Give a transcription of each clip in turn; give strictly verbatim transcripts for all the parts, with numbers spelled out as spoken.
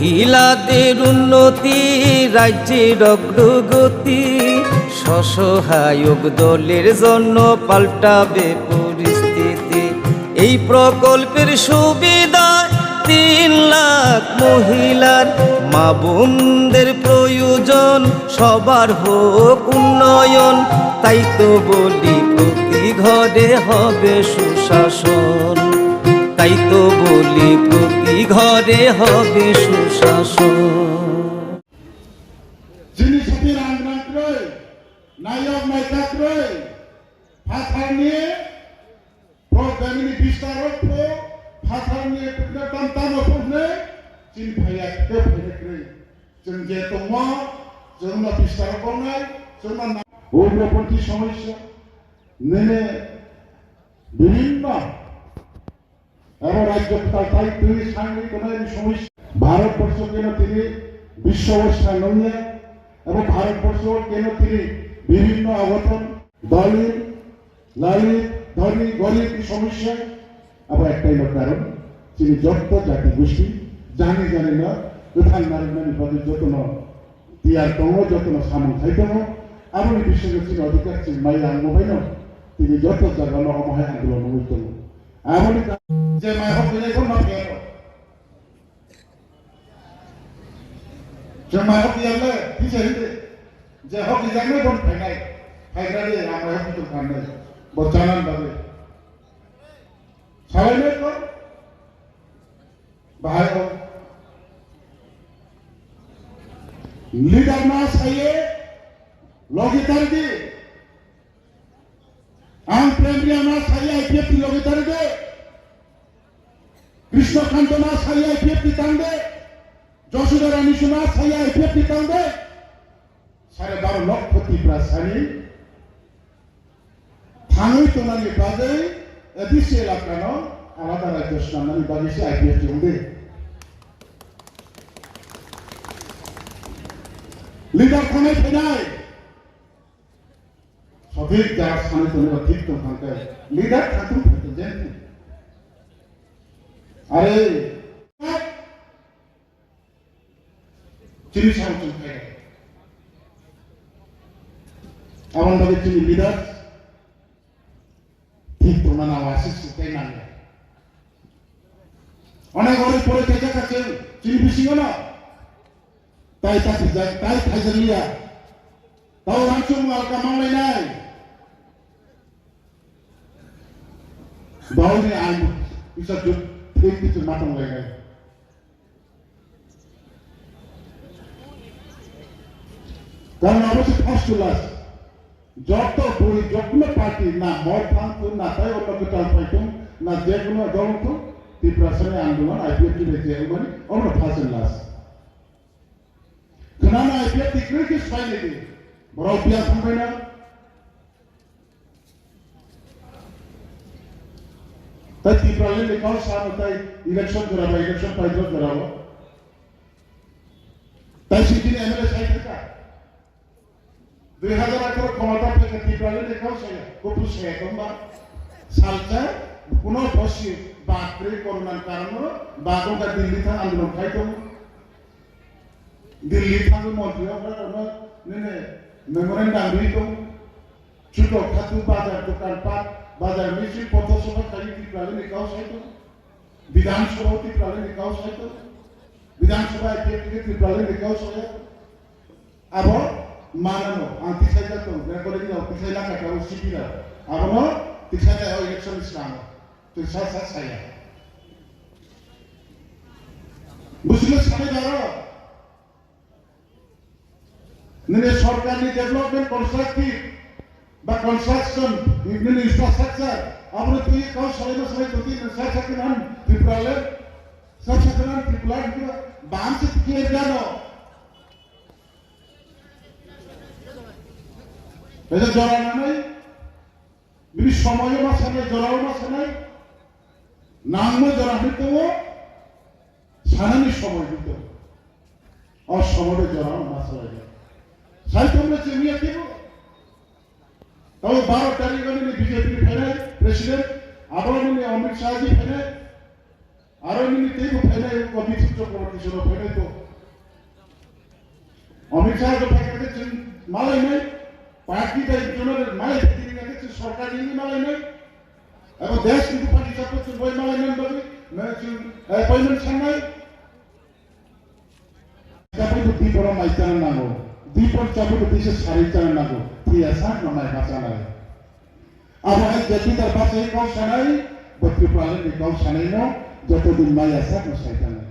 মহিলাদের উন্নতি, রাজ্যের অগ্রগতি, স্বসহায়ক দলের জন্য পাল্টাবে পরিস্থিতি। এই প্রকল্পের সুবিধায় তিন লাখ মহিলার, মা বোনদের প্রয়োজন, সবার হোক উন্নয়ন। তাই তো বলি, প্রতি ঘরে হবে সুশাসন। তাই তো বলি, প্রতি ঘরে হবে সুশাসন। Chini sati rang rang kwrwi, nayok naikha kwrwi, phatharni program ni bistarok pho, phatharni program tam tamo pho hwnwi chini phaiya khe phaina kwrwi. Chwng je tongmo, chwngno bistarok wngnai, chwngno na-, ugroponthi somosya, nini bibhinno abo rajyo kwtal tai twi sangwi tongnai somosya. Bharatborsho keno tini biswo obostha nungya, abo Bharatborsho keno tini bibhinno ogothon, dolin, lalit, dhoni, gorib ni somosya, abo ektaino karon, chini jotto jati gosti, jani jani no, kwthang narwknani bagwi jotono tiyar tongo, jotono samung khai tongo, aboni bisingo chini odhikar chini maya ang mobaino, tini joto jagano omo hai andolon wngwi tongo. Aboni ka-, je mai hok khe phano ma phiyaro. Chwng mai hok ya le, tisa hide. Je hok ya le bon phainai. Phaigra de, ang mai hok tu phainai. Bo chanan ba de. Salai le ko. Bahai ko. Leader ma saye, logi tardi. Ang Prem Riya na sari I P F T loge tari de. Krishna Kanta na sari I P F T tang de. Josuda Rani Suna sari I P F T tang de. Sare baro lokho Tiprasani thangwi tonani bagwi A D C elakano alada rajyo swnamnani bagwi se I P F T wngdi. Leader thanai phainai. Sothik jaga sanwi tongwi ba thik tong thang khe leader khatung khatung jen thik. Are chini sao chung khai. Aboni bagwi chini leader thik tongna nang wa sik sik tei nang ya. Onek ori pore khe jakha chwng chini bisingo no. Tai ta khajak, tai khajak liya. Tao rangchung malka manglainai. Bauni ang bisa jut thik thik matang lainai. Karon abo se first to last. Joto buri jokno party na mor thang thung na tai onno kwtal phai thung na je kono dol thung Tiprasani andolon I P F T bai je wngmani omo first and last. Khwnana I P F T kwrwi khe swbai lai di. Borok biya thangbai na. Tai Tipraland ni kau sa no tai election jora ba election pai jora jora o. Tai sijini M L A sai thaka. Dui hajar atharo khomota phaikha Tipraland ni kau saya, kupu saya tongba. Salsa, kuno phosi, bakri, corona ni karon no, bagong ka Delhi thang andolon khai tong. Delhi thangwi montri okra kono nini memorandum ri tong. Chuto khatu bazar dokan pat bazar misil potho sobha khai Tipraland ni kau sai tong. Bidhan Sabha Tipraland ni kau sai tong. Bidhan Sabha I P F T Tipraland ni kau sai. Abo manano ang tisai jak tong recording no tisai laka kau sipira. Abono tisai lai o election slango. Twi sa sa saya. Business kami daro. Nini sorkarni development constructive ba construction, nini infrastructure, aboni twi kau salai ma salai twi nini sa sa kinan Tipraland, sa sa kinan Tipraland, bam se tikir jano. Kaisa jora nanai, bini somoyo ma sanai, jorao ma sanai, nangma jora hwnwi tongo, sanani somoi hwnwi tongo. O somoi bai jorao ma salai. Sai tongma chwngya kebo. Tamo baro tarikh ani B J P ni phainai president, abo nini Amit Shah ji phainai. Aro nini teibo phainai, o Amit Shah Chakraborty soro phainai to. Amit Shah to phaikha khe chwng malainai, party bai jono malaikha tini khe chwng sorkar nini malainai. Abo desh ni bupha ni chapur chwng bai malainai bagwi, na chwng, eh, appointment sanai. Chapur to di borom mai chana nango, di por chapur to dise sari chana nango, thia sak no mai ma chanai. Abo hai je Peter Bachai kau sanai, bo Tripura ni kau sanai no, joto din maya sak no sai tanai.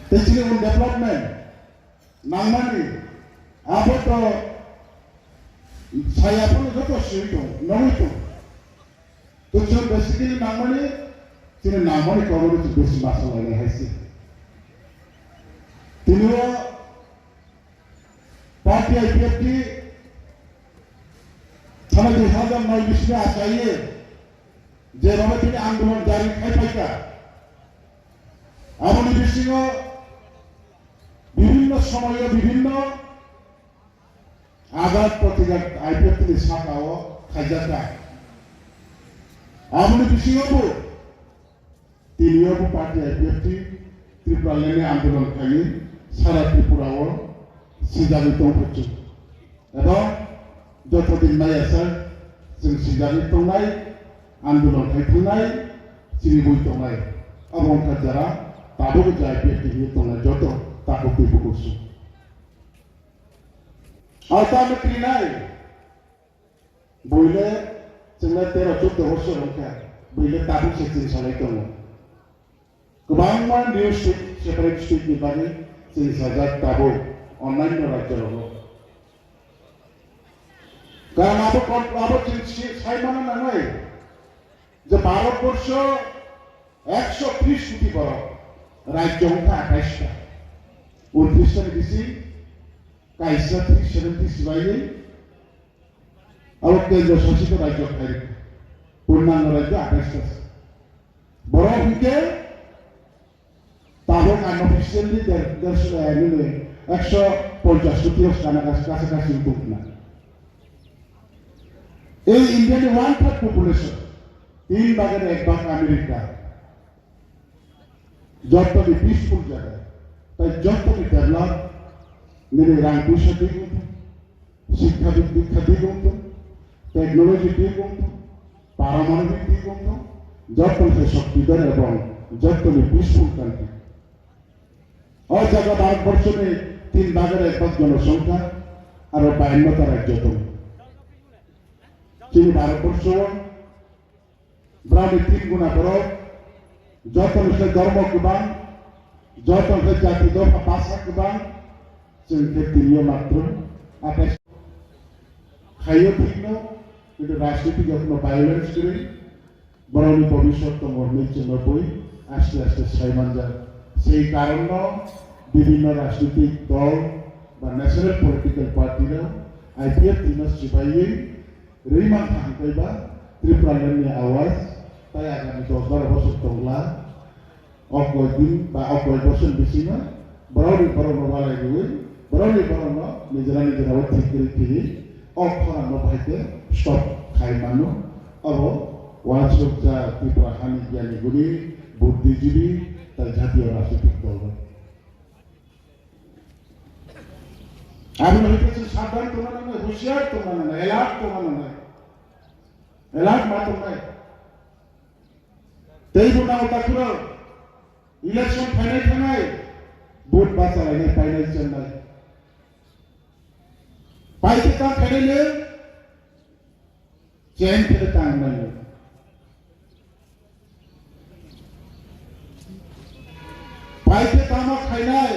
Tei chini un development nangmani abo to saya phano joto sui tong, nogwi tong. To chwng basically nangmani chini nangmani kobo chwng besi masa lainai hai se. Tini o Party I P F T thana dui hazar noi bisingo achaiwi je bhabe tini andolon jari khai phaikha, aboni bisingo bibhinno somoyo bibhinno adar protigar I P F T ni sakao khaijakha. Aboni bisingo bo Tini obo party I P F T Tripura lengni andolon khlaiwi sara Tripura o sijagwi tongphuru. Eba joto din maya sa chwng sijagwi tongnai, andolon khai thwngnai, chirigwi tongnai. Abo wngkha jara tabuk je I P F T hinwi tongnai joto takhuk tei bukhuk song. Alta mwkrinai. Buile chwngno tero chuddo bosor wngkha, buile tabuk se chini salai tongo. Kwbangma new state, separate state ni bagwi chini sajak tabuk onnaino rajyo rogo. Karon abo kon-, abo chini si-, saimano nangnai je Bharat borsho ekso tris koti borok, rajyo wngkha athais ta. Untris ta ni bising kaisa three seventy sibai Abo kendro sasito rajyo khai rikha. Purnango rajyo athais ta se. Borok hinkhe tabuk unofficially der-, derso, eh, nini ekso ponchas koti o kana kas-, kasa kasi wngtong khna. Ei India ni one third population, tin bhagor ek bhag America. Jottoni peaceful jaga, tai jottoni develop, nini rang puisa dik wngthung, sikha dik, dikha dik wngthung, technology dik wngthung, paramanobik dik wngthung, jottoni se shokti don ebong jottoni peaceful country. O jaga Bharat borso ni tin bhagor ek bhag jonosongkha, aro bayanno ta rajyo tongo. Chini Bharat borso o Borokni tin guna borok, joto ni se dhormo kwbang, joto ni se jati dopha bhasha kwbang, chwng khe tini o matwrwng athais khaio thikno, kintu rajnitik jotono violence kwrwi borokni bobiswt tongo hinwi chwngno bui aste aste sai manjak. Sei karonno bibhinno rajnitik dol ba national political party rok I P F T no swbaiwi Rwi mankha hwnkhe ba Tripura land ni awaz tai agami dos baro bosor tongla. O koi din ba o koi bosor bisingo borokni borokno walai rwui borokni borokno nijera nijera o thik kwrwi khaiwi o khorang no bahai khe stop khai mano. Obo uansuk ja Tripura hani gyani guni buddhijibi tai jatiyo rajnitik dol rok. Aboni hwnkhe chwng sabdan tongna nangnai, husiar tongna nangnai, alert tongna nangnai. Alert ma tongnai. Teibo nang takhurok election phainai thangnai, vote bachalainai painai chengnai. Paikhe ta phainai le Chen khe tang nai. Pai khe tamo khainai,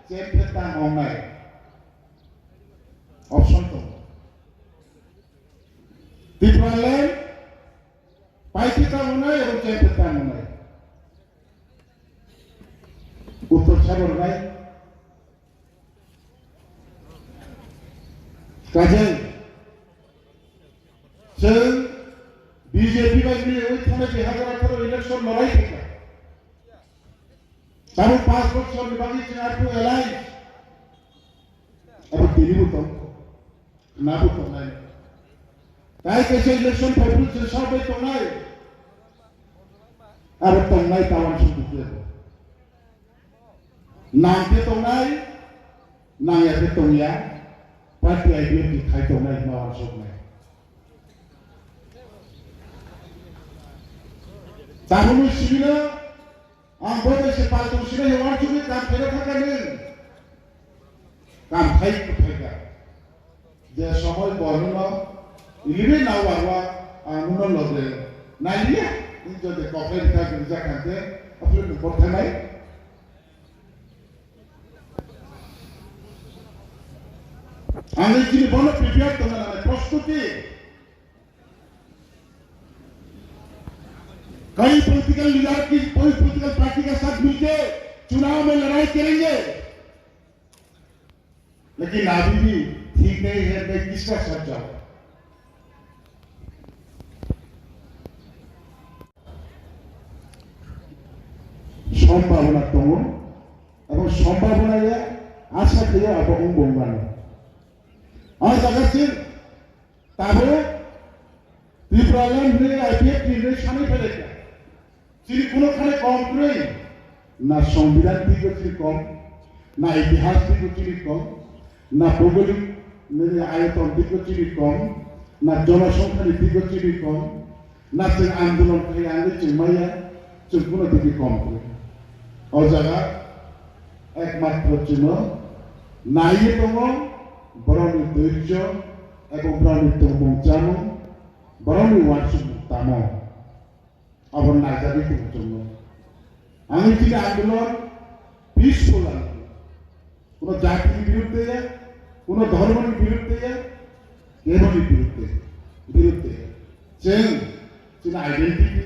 chen khe tang wngnai. Option tongo. Tipraland pai khe tang wngnai, abo chen khe tang wngnai. Uttor sabo rwnai. Kaje, chwng B J P bai mili oi thangwi dui hazar atharo election lorai khaikha. Tabuk panch bochorni bagwi chwng arphuh alliance. Abo tini bo tong, khna bo tongnai. Tai kaisa election phaiphuru chwng sabai tongnai. Abo tongnai ta uansuk di khe. Nang khe tongnai, nang ya khe tongya, party I P F T khai tongnai hwnma uansuknai. Tabukni sibino ang bo bai se paltung sinai uansukni kam khaina thangkha nwng. Kam khai khaikha. Je somoi bo nwngno ilibi nao barwa ang nwngno loge naliya, nwng jodi koknai rikha rijak kha khe, aphuru nwng borthanai. Ang chini bono prepare tongna nangnai, prostuti. कई political leader की, कोई political party के साथ मिलके चुनाव में लड़ाई करेंगे, लेकिन अभी भी ठीक नहीं है, मैं किसका साथ जाऊं? সম্ভাবনা tongo, এবং সম্ভাবনা ya asa khe abo wng bongmano. O jaga se tabuk Tipraland hwnwi I P F T hwnwi sanwi phailaikha. Chini kuno khani kom kwrwi, na songbidan twibo chini kom, na itihas twibo chini kom, na bhougolik nini ayoton twibo chini kom, na jonosongkhani twibo chini kom, na chwng andolon khai ang chwng maya, chwng kuno twibo kom kwrwi. O jaga ekmatro chwngno naiwi tongo borokni dhoirjo ebong borokni tongmung chamung, borokni uansukmung tamo. Abo naijagwi tongo chwngno. Ang chini andolon peaceful andolon. Kuno jatini birudde ya, kuno dhormoni birudde ya, keboni birudde, birudde ya. Chwng chini identity,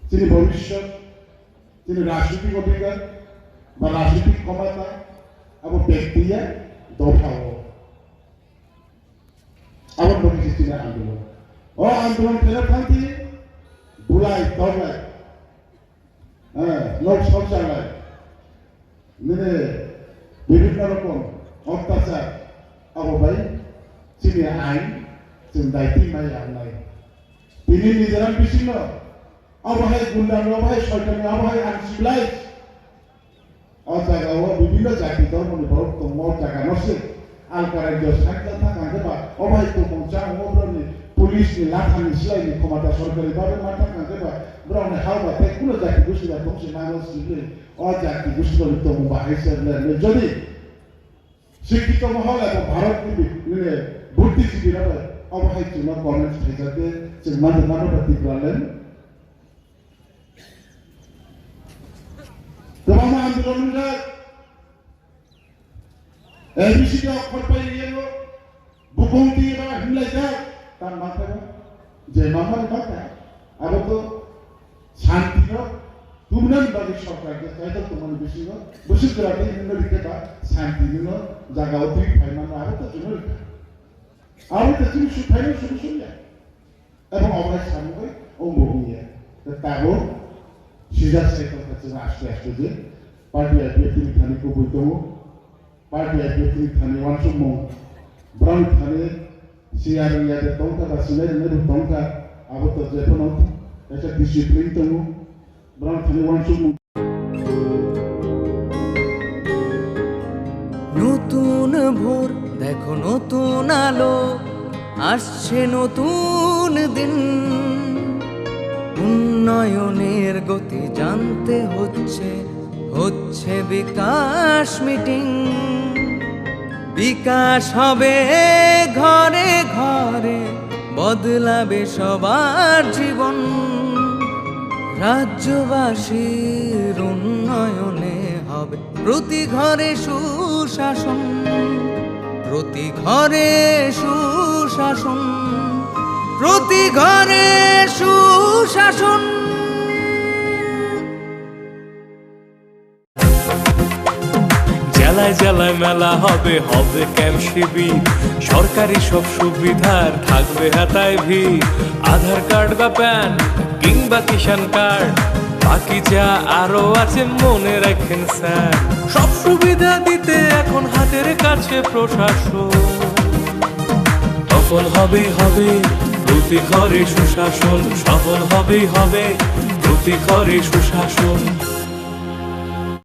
chini bhobishyot, chini rajnitik odhikar ba rajnitik khomota abo bekti ya dopha o. Abo bagwi se chini andolon. O andolon khaina thangti bulai toklai, eh, nok songcharlai, nini bibhinno rokom otyachar, abo bai chini ain chwng daiti mai ya wngnai. Tini Mizoram bisingo abo hai gunda, abo hai soitan, abo hai uncivilized. O jaga o bibhinno jati dhormoni borok tongo, o jaga no se alka rajyo sakha thang khe ba, o bai tongmung chamung o borokni police ni lathani swlaini khomota sorkari babe ma thang khe ba, borokni ha ba tei kuno jati gosti ba tong se nang o sibli, o jati gosti rokni tongmung ba hai se le, le jodi sikkito mohol eba Bharat ni bi-, nini buddhijibi rok bai obo hai chwngno comments khaijak de, chwng mano mano ba Tipraland. Kwbangma andolon wngjak, A B C D o khorpai riyano, bukong twi ba himlaijak, tam ma thangma, je ma ma ma ta, abo to shanti no tubunani bagwi sorkar je kaitor tongmani bisingo, bwswk jora tei himno rikhe ba shanti no jaga o twi phai mano, abo to chwngno rikha. Abo to chini sukhaino solution ya. Abo obo hai samung bai wngbo wngya. Tei tabuk sijak sai tongkha chwng aste aste je party I P F T ni thani kubui tongo. Party I P F T ni thani uansukmung. Borokni thani siya rwngya de tongkha ba sinai rwnai bo tongkha. Abo to jephano kaisa discipline tongo. Borokni thani uansukmung. নতুন ভোর, দেখো নতুন আলো, আসছে নতুন দিন। উন্নয়নের গতি জানতে হচ্ছে, হচ্ছে বিকাশ মিটিং। বিকাশ হবে ঘরে ঘরে, বদলাবে সবার জীবন। রাজ্যবাসীর উন্নয়নে হবে প্রতি ঘরে সুশাসন, প্রতি ঘরে সুশাসন, প্রতি ঘরে সুশাসন। জেলায় জেলায় মেলা হবে, হবে ক্যাম্প শিবির। সরকারি সব সুবিধার থাকবে হাতায় ভিড়। আধার কার্ড বা প্যান কিংবা কিষাণ কার্ড, বাকি যা আরো আছে মনে রাখেন স্যার। সব সুবিধা দিতে এখন হাতের কাছে প্রশাসন। তখন হবেই হবে প্রতি ঘরে সুশাসন, সফল হবেই হবে Kuti kori sushason.